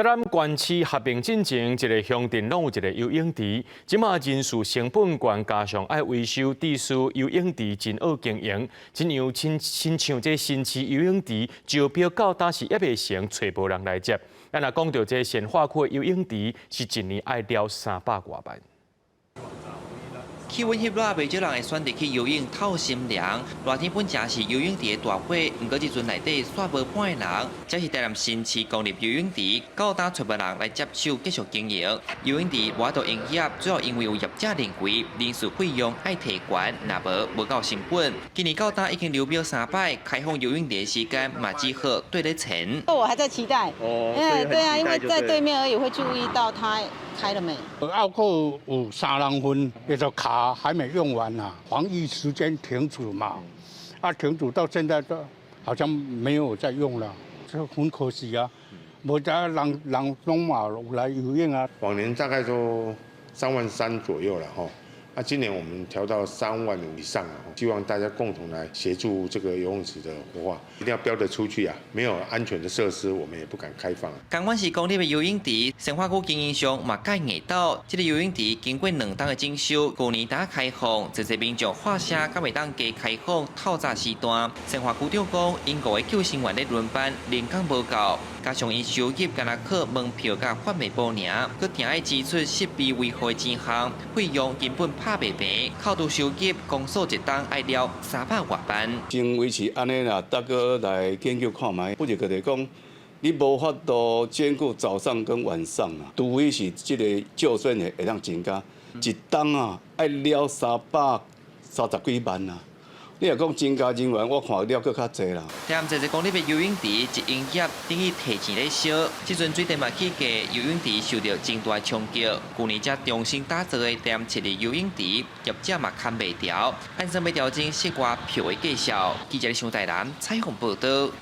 台南縣市合併進前，一个鄉鎮攏有一个游泳池，這馬人事成本懸，加上愛維修，致使游泳池真惡經營，親像親親像這新市游泳池招標到今是猶未成，揣無人來接。咱若講著這善化區的游泳池，是一年愛了三百外萬。氣溫翕熱，袂少人會選擇去游泳透心涼。熱天本誠是游泳池的大火，毋過這陣內底煞無半個人。這是台南新市公立游泳池，到今揣無人來接手繼續經營。游泳池無法度營業，主要因為有業者認為人事費用愛提懸，若無無夠成本。今年到今已經流標三擺，開放游泳池的時間嘛只好對咧前。我還在期待，因為對啊，因為在對面而已，會注意到它開了沒？猶閣有三人份，那個卡還沒用完啊，防疫時間停止嘛，啊停止到現在都好像沒有再用了，這很可惜啊。無得人人攏嘛有來游泳啊。往年大概都3萬3左右了吼，那今年我們調到3萬5以上了，希望大家共同來協助這個游泳池的活化，一定要標得出去啊！沒有安全的設施，我們也不敢開放。仝款是公立的游泳池，善化區經營商嘛蓋硬鬥，這个游泳池經過兩冬的整修，舊年才開放，濟濟民眾喊聲，敢會當加開放透早時段。善化區長講，𪜶五个救生員咧輪班，人工無夠，加上𪜶收入干焦靠門票佮販賣部爾，閣定愛支出設備維護的錢項，費用根本拍袂平，扣除收入，公所一冬愛了三百外萬。先維持按呢啦，大哥來研究看覓。不是就是講，你無法度兼顧早上跟晚上啊，除非是這个救生的會當增加，一冬啊愛了三百三十幾萬啊。你若講增加人員，我看了閣較濟啦。台南濟濟公立的游泳池一營業，等於提錢咧燒。這陣水電嘛起價，游泳池受著真大衝擊。舊年才重新打造的台南七里游泳池，業者嘛崁袂牢，按算欲調整室外票的價數。記者李上台南採訪報導。